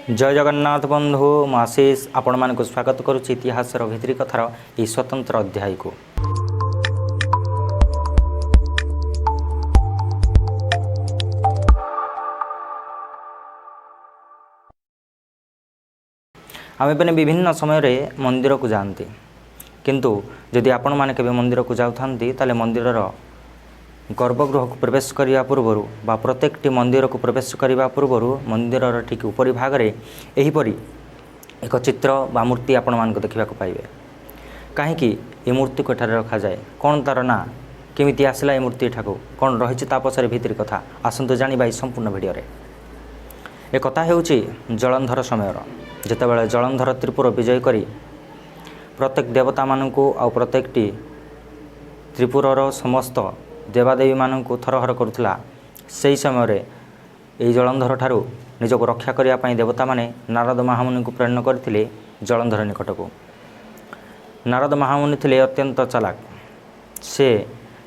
ଜୟ ଜଗନ୍ନାଥ ବନ୍ଧୁ, ମୁଁ ଆଶିଷ ଆପଣମାନଙ୍କୁ ସ୍ୱାଗତ କରୁଛି ଇତିହାସର ଭିତିରି କଥାର ଏହି ସ୍ୱତନ୍ତ୍ର ଅଧ୍ୟାୟକୁ। ଆମେମାନେ ବିଭିନ୍ନ ସମୟରେ ମନ୍ଦିରକୁ ଯାଆନ୍ତି, କିନ୍ତୁ ଯଦି ଆପଣମାନେ କେବେ ମନ୍ଦିରକୁ ଯାଉଥାନ୍ତି, ତାହେଲେ ମନ୍ଦିରର ଗର୍ଭଗୃହକୁ ପ୍ରବେଶ କରିବା ପୂର୍ବରୁ ବା ପ୍ରତ୍ୟେକଟି ମନ୍ଦିରକୁ ପ୍ରବେଶ କରିବା ପୂର୍ବରୁ ମନ୍ଦିରର ଠିକ୍ ଉପରି ଭାଗରେ ଏହିପରି ଏକ ଚିତ୍ର ବା ମୂର୍ତ୍ତି ଆପଣମାନଙ୍କୁ ଦେଖିବାକୁ ପାଇବେ। କାହିଁକି ଏ ମୂର୍ତ୍ତିକୁ ଏଠାରେ ରଖାଯାଏ? କ'ଣ ତା'ର ନାଁ? କେମିତି ଆସିଲା ଏ ମୂର୍ତ୍ତି ଏଠାକୁ? କ'ଣ ରହିଛି ତା ପଛରେ ଭିତିରି କଥା? ଆସନ୍ତୁ ଜାଣିବା ଏହି ସମ୍ପୂର୍ଣ୍ଣ ଭିଡ଼ିଓରେ। ଏ କଥା ହେଉଛି ଜଳନ୍ଧର ସମୟର, ଯେତେବେଳେ ଜଳନ୍ଧର ତ୍ରିପୁର ବିଜୟ କରି ପ୍ରତ୍ୟେକ ଦେବତାମାନଙ୍କୁ ଆଉ ପ୍ରତ୍ୟେକଟି ତ୍ରିପୁରର ସମସ୍ତ ଦେବାଦେବୀମାନଙ୍କୁ ଥରହର କରୁଥିଲା। ସେହି ସମୟରେ ଏହି ଜଳନ୍ଧର ଠାରୁ ନିଜକୁ ରକ୍ଷା କରିବା ପାଇଁ ଦେବତାମାନେ ନାରଦ ମହାମୁନିଙ୍କୁ ପ୍ରେରଣ କରିଥିଲେ ଜଳନ୍ଧର ନିକଟକୁ। ନାରଦ ମହାମୁନି ଥିଲେ ଅତ୍ୟନ୍ତ ଚାଲାକ। ସେ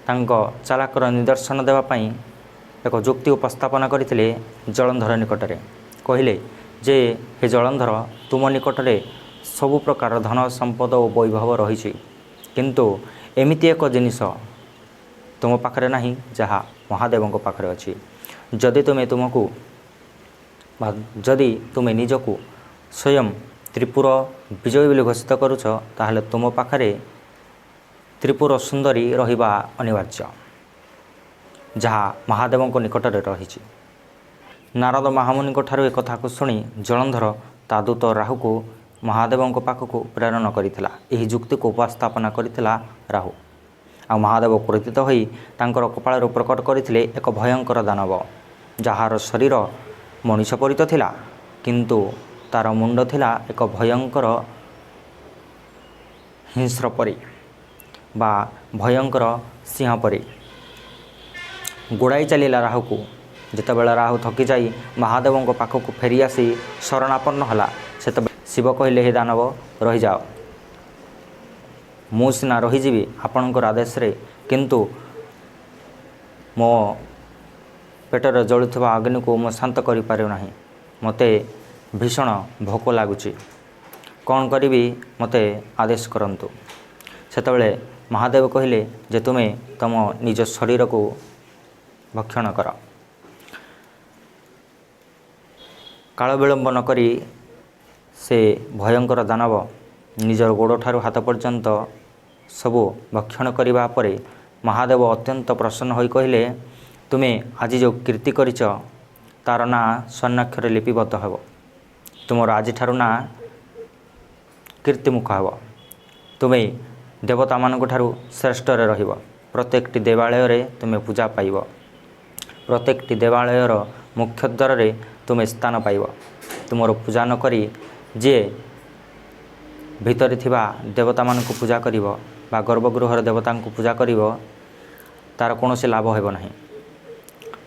ତାଙ୍କ ଚାଲାକର ନିଦର୍ଶନ ଦେବା ପାଇଁ ଏକ ଯୁକ୍ତି ଉପସ୍ଥାପନା କରିଥିଲେ ଜଳନ୍ଧର ନିକଟରେ। କହିଲେ ଯେ, ହେ ଜଳନ୍ଧର, ତୁମ ନିକଟରେ ସବୁ ପ୍ରକାର ଧନ ସମ୍ପଦ ଓ ବୈଭବ ରହିଛି, କିନ୍ତୁ ଏମିତି ଏକ ଜିନିଷ ତୁମ ପାଖରେ ନାହିଁ ଯାହା ମହାଦେବଙ୍କ ପାଖରେ ଅଛି। ଯଦି ତୁମେ ତୁମକୁ ବା ଯଦି ତୁମେ ନିଜକୁ ସ୍ୱୟଂ ତ୍ରିପୁର ବିଜୟୀ ବୋଲି ଘୋଷିତ କରୁଛ, ତାହେଲେ ତୁମ ପାଖରେ ତ୍ରିପୁର ସୁନ୍ଦରୀ ରହିବା ଅନିବାର୍ଯ୍ୟ, ଯାହା ମହାଦେବଙ୍କ ନିକଟରେ ରହିଛି। ନାରଦ ମହାମୁନିଙ୍କ ଠାରୁ ଏକଥାକୁ ଶୁଣି ଜଳନ୍ଧର ତା ଦୂତ ରାହୁକୁ ମହାଦେବଙ୍କ ପାଖକୁ ପ୍ରେରଣ କରିଥିଲା। ଏହି ଯୁକ୍ତିକୁ ଉପସ୍ଥାପନା କରିଥିଲା ରାହୁ, ଆଉ ମହାଦେବ କ୍ରୋଧିତ ହୋଇ ତାଙ୍କର କପାଳରୁ ପ୍ରକଟ କରିଥିଲେ ଏକ ଭୟଙ୍କର ଦାନବ, ଯାହାର ଶରୀର ମଣିଷ ପରି ତ ଥିଲା, କିନ୍ତୁ ତା'ର ମୁଣ୍ଡ ଥିଲା ଏକ ଭୟଙ୍କର ହିଂସ୍ର ପରି ବା ଭୟଙ୍କର ସିଂହ ପରି। ଗୋଡ଼ାଇ ଚାଲିଲା ରାହୁକୁ। ଯେତେବେଳେ ରାହୁ ଥକି ଯାଇ ମହାଦେବଙ୍କ ପାଖକୁ ଫେରିଆସି ଶରଣାପନ୍ନ ହେଲା, ସେତେବେଳେ ଶିବ କହିଲେ, ହେ ଦାନବ, ରହିଯାଅ। ମୁଁ ସିନା ରହିଯିବି ଆପଣଙ୍କର ଆଦେଶରେ, କିନ୍ତୁ ମୋ ପେଟରେ ଜଳୁଥିବା ଅଗ୍ନିକୁ ମୁଁ ଶାନ୍ତ କରିପାରୁନାହିଁ। ମୋତେ ଭୀଷଣ ଭୋକ ଲାଗୁଛି। କ'ଣ କରିବି, ମୋତେ ଆଦେଶ କରନ୍ତୁ। ସେତେବେଳେ ମହାଦେବ କହିଲେ ଯେ, ତୁମେ ତୁମ ନିଜ ଶରୀରକୁ ଭକ୍ଷଣ କର। କାଳ ବିଳମ୍ବ ନକରି ସେ ଭୟଙ୍କର ଦାନବ ନିଜର ଗୋଡ଼ଠାରୁ ହାତ ପର୍ଯ୍ୟନ୍ତ ସବୁ ଭକ୍ଷଣ କରିବା ପରେ ମହାଦେବ ଅତ୍ୟନ୍ତ ପ୍ରସନ୍ନ ହୋଇ କହିଲେ, ତୁମେ ଆଜି ଯେଉଁ କୀର୍ତ୍ତି କରିଛ, ତା'ର ନାଁ ସ୍ୱର୍ଣ୍ଣାକ୍ଷରରେ ଲିପିବଦ୍ଧ ହେବ। ତୁମର ଆଜିଠାରୁ ନାଁ କୀର୍ତ୍ତିମୁଖ ହେବ। ତୁମେ ଦେବତାମାନଙ୍କ ଠାରୁ ଶ୍ରେଷ୍ଠରେ ରହିବ। ପ୍ରତ୍ୟେକଟି ଦେବାଳୟରେ ତୁମେ ପୂଜା ପାଇବ। ପ୍ରତ୍ୟେକଟି ଦେବାଳୟର ମୁଖ୍ୟ ଦ୍ୱାରରେ ତୁମେ ସ୍ଥାନ ପାଇବ। ତୁମର ପୂଜା ନ କରି ଯିଏ ଭିତରେ ଥିବା ଦେବତାମାନଙ୍କୁ ପୂଜା କରିବ ବା ଗର୍ଭଗୃହର ଦେବତାଙ୍କୁ ପୂଜା କରିବ, ତା'ର କୌଣସି ଲାଭ ହେବ ନାହିଁ।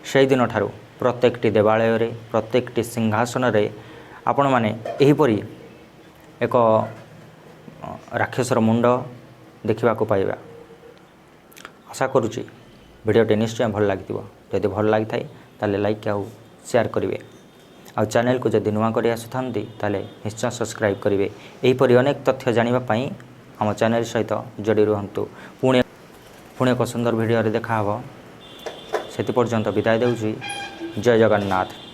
ସେଇଦିନଠାରୁ ପ୍ରତ୍ୟେକଟି ଦେବାଳୟରେ, ପ୍ରତ୍ୟେକଟି ସିଂହାସନରେ ଆପଣମାନେ ଏହିପରି ଏକ ରାକ୍ଷସର ମୁଣ୍ଡ ଦେଖିବାକୁ ପାଇବା। ଆଶା କରୁଛି ଭିଡ଼ିଓଟି ନିଶ୍ଚୟ ଭଲ ଲାଗିଥିବ। ଯଦି ଭଲ ଲାଗିଥାଏ, ତାହେଲେ ଲାଇକ୍ ଆଉ ସେୟାର କରିବେ, ଆଉ ଚ୍ୟାନେଲକୁ ଯଦି ନୂଆ କରି ଆସୁଥାନ୍ତି, ତାହେଲେ ନିଶ୍ଚୟ ସବସ୍କ୍ରାଇବ୍ କରିବେ। ଏହିପରି ଅନେକ ତଥ୍ୟ ଜାଣିବା ପାଇଁ ଆମ ଚ୍ୟାନେଲ ସହିତ ଯୋଡ଼ି ରୁହନ୍ତୁ। ପୁଣି ପୁଣି ଏକ ସୁନ୍ଦର ଭିଡ଼ିଓରେ ଦେଖାହେବ। ସେଥି ପର୍ଯ୍ୟନ୍ତ ବିଦାୟ ଦେଉଛି। ଜୟ ଜଗନ୍ନାଥ।